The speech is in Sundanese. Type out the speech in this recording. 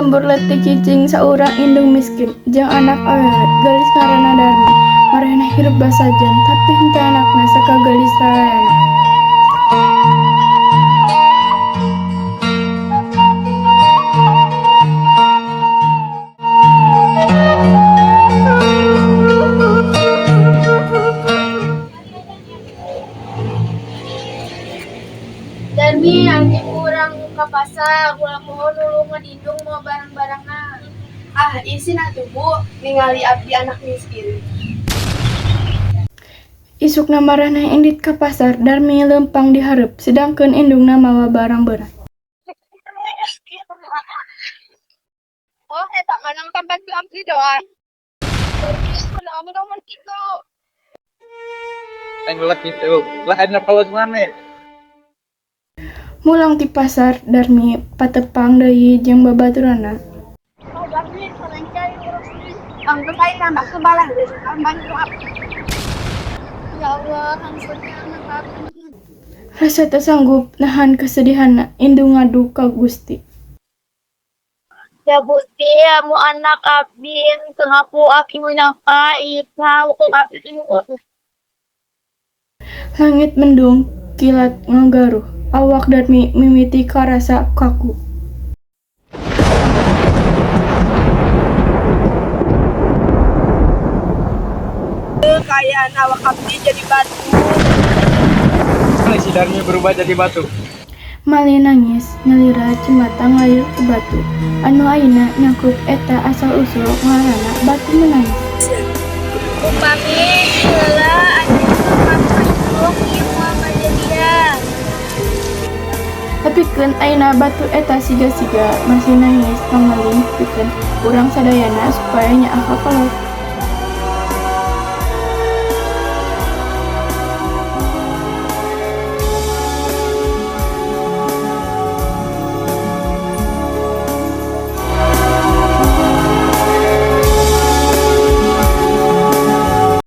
Lembur leutik cicing saurang indung miskin jeung anak awewe geulis ngaranna Darmi. Marehna hirup basajan tapi henteu enakna sakageulis rarayana. Darmi, abdi urang ka pasar, ulah poho nulungan indung mawa barang-barangna. Ah, isin atuh, Bu, ningali abdi anak miskin. Isukna marehna indit ka pasar, Darmi leumpang di hareup sedangkeun indungna mawa barang berat. Oh, eta mah nang ku abdi doa. Kitu. Aing lelaki tuh. Lah aing kalau mana? Mulang ti pasar, Darmi patepang deui jeung babaturanna. Oh, Darmi, salengke urus nih. Anggeus aing nambah kebalan bantu abdi. Ya Allah, hangsutnya anak abdi. Rasa teu sanggup nahan kesedihanna, indung ngadu ka Gusti. Ya Gusti, mu anak abdi teu ngaku abdi meunang ka ieu ku abdi. Langit mendung, kilat ngagaruh. Awak Darmi mimiti karasa kaku. Kaayaan awak abdi jadi batu. Si Darmi berubah jadi batu. Malih nangis, nyalira cimata ngalir ku batu. Anu ayeuna nyangkut eta asal usul ngaranna Batu Menangis. Upami heula anjeun ka indung ieu moal kajadian. Nepikeun ayeuna batu eta siga-siga masih nangis pangeling pikeun urang sadayana supaya nyaah ka kolot.